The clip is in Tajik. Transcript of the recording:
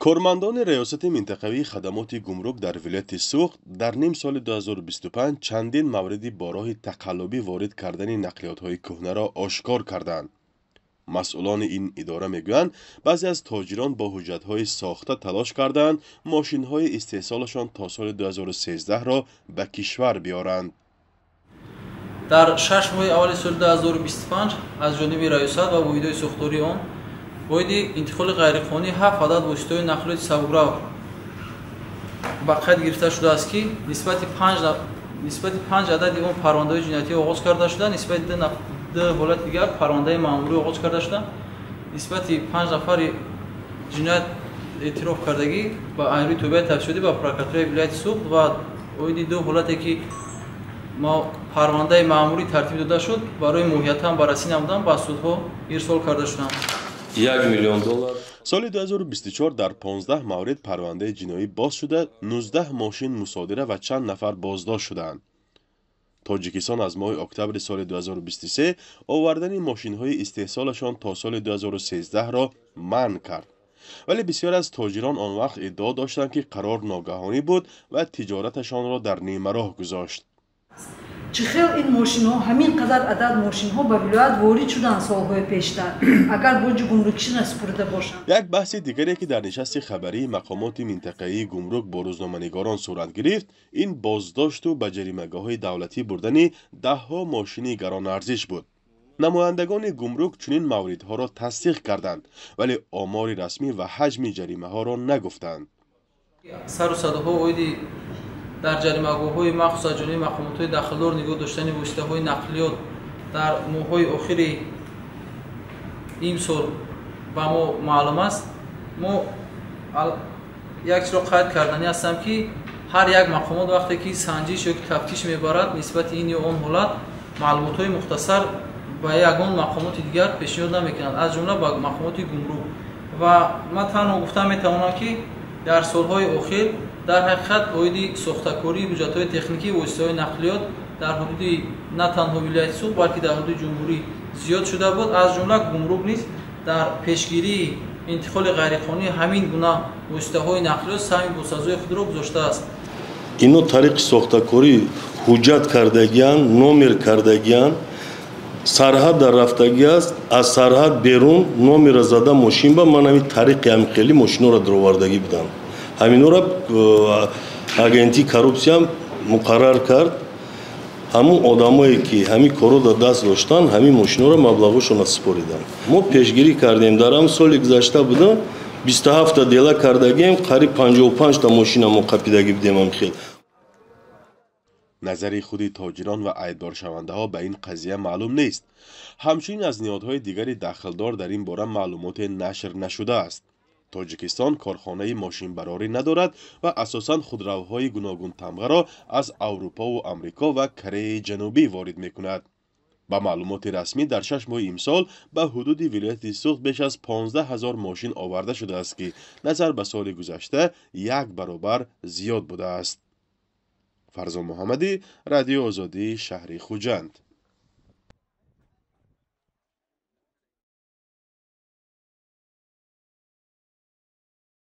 Кормандони Раёсати минтақавии хадамоти гумрук дар вилояти Суғд дар ним соли 2025 чандин мавриди бо роҳи тақаллубӣ ворид кардани нақлиётҳои кӯҳнаро ошкор карданд. Масъулони ин идора мегӯянд, баъзе аз тоҷирон бо ҳуҷҷатҳои сохта талош кардаанд мошинҳои истеҳсолашон то соли 2013-ро ба кишвар биёранд. Дар 6 моҳи аввали соли 2025 аз ҷониби раёсат ва воҳидҳои сохтории он воҳиди интиқоли ғайриқонунии ҳафт адад воситаҳои нақлиёти сабукрав ба қайд гирифта шудааст, ки нисбати панҷ адади он парвандаҳои ҷиноятӣ оғоз карда шуда, нисбати ду ҳолати дигар парвандаи маъмурӣ оғоз карда шуда, нисбати панҷ нафари ҷиноят эътироф кардагӣ ба айрӯи тобеи тафтишотӣ ба прокуратураи вилояти Суғд ва оиди ду ҳолате, ки парвандаи маъмурӣ тартиб дода шуд, барои моҳиятан баррасӣ намудан ба судҳо ирсол карда шуданд. 1 миллион доллар. Соли 2024 дар 15 маврид парвандаи ҷиноӣ боз шуда, 19 мошин мусодира ва чанд нафар боздошт шудаанд. Тоҷикистон аз моҳи октябри соли 2023 овардани мошинҳои истеҳсолашон то соли 2013-ро манъ кард, вале бисёр аз тоҷирон он вақт иддао доштанд, ки қарор ногаҳонӣ буд ва тиҷораташонро дар нимароҳ гузошт. Чӣ хел ин мошинҳо, ҳамин қадар адад мошинҳо ба вилоят ворид шуданд солҳои пештар, агар боҷи гумрукӣ насупурида бошанд? Як баҳси дигаре, ки дар нишасти хабарии мақомоти минтақавии гумрук бо рӯзноманигорон сурат гирифт, ин боздошту ба ҷаримагоҳҳои давлатӣ бурдани даҳҳо мошини гаронарзиш буд. Намояндагони гумрук чунин мавридҳоро тасдиқ карданд, вале омори расмӣ ва ҳаҷми ҷаримаҳоро нагуфтанд. Сару садоҳо оиди дар ҷаримагоҳҳои махсус аз ҷониби мақомотҳои дахлдор нигоҳ доштани воситаҳои нақлиёт дар моҳҳои охири имсол ба мо маълум аст. Мо як чизро қайд карданӣ ҳастам, ки ҳар як мақомот вақте ки санҷиш ё ки тафтиш мебарад нисбати ин ё он ҳолат, маълумотҳои мухтасар ба ягон мақомоти дигар пешниҳод намекунанд, аз ҷумла ба мақомоти гумрук. Ва ман танҳо гуфта метавонам, ки дар солҳои охир дар ҳақиқат оиди сохтакории ҳуҷҷатҳои техникии воситаҳои нақлиёт дар ҳудуди на танҳо вилояти Суғд, балки дар ҳудуди ҷумҳурӣ зиёд шуда буд. Аз ҷумла гумрук низ дар пешгирии интиқоли ғайриқонунии ҳамин гуна воситаҳои нақлиёт саҳми босазои худро гузоштааст. Ино тариқи сохтакорӣ ҳуҷҷат кардагиянд, номер кардагиянд, сарҳад дар рафтагӣ аст, аз сарҳад берун номера зада мошин ба ман ҳамин тариқи ҳамин хели мошинҳоро даровардагӣ буданд. Ҳаминҳоро агентии коррупсия муқаррар кард. Ҳамун одамое, ки ҳамин корро дар даст доштанд, ҳамин мошинҳоро маблағҳошонро супориданд. Мо пешгирӣ кардем. Дар ҳам соли гузашта буда 27-та дела кардагием, қариб 55-та мошина мо қапидагӣ будем ҳам хел. Назари худи тоҷирон ва айбдоршавандаҳо ба ин қазия маълум нест. Ҳамчунин аз ниҳодҳои дигари дахлдор дар ин бора маълумоте нашр нашудааст. Тоҷикистон корхонаи мошинбарорӣ надорад ва асосан худравҳои гуногунтамғаро аз Аврупову Амрико ва Кореяи Ҷанубӣ ворид мекунад. Ба маълумоти расмӣ, дар 6 моҳи имсол ба ҳудуди вилояти Суғд беш аз 15 ҳазор мошин оварда шудааст, ки назар ба соли гузашта як баробар зиёд будааст. Фарзон Муҳаммадӣ, Радиои Озодӣ, шаҳри Хуҷанд.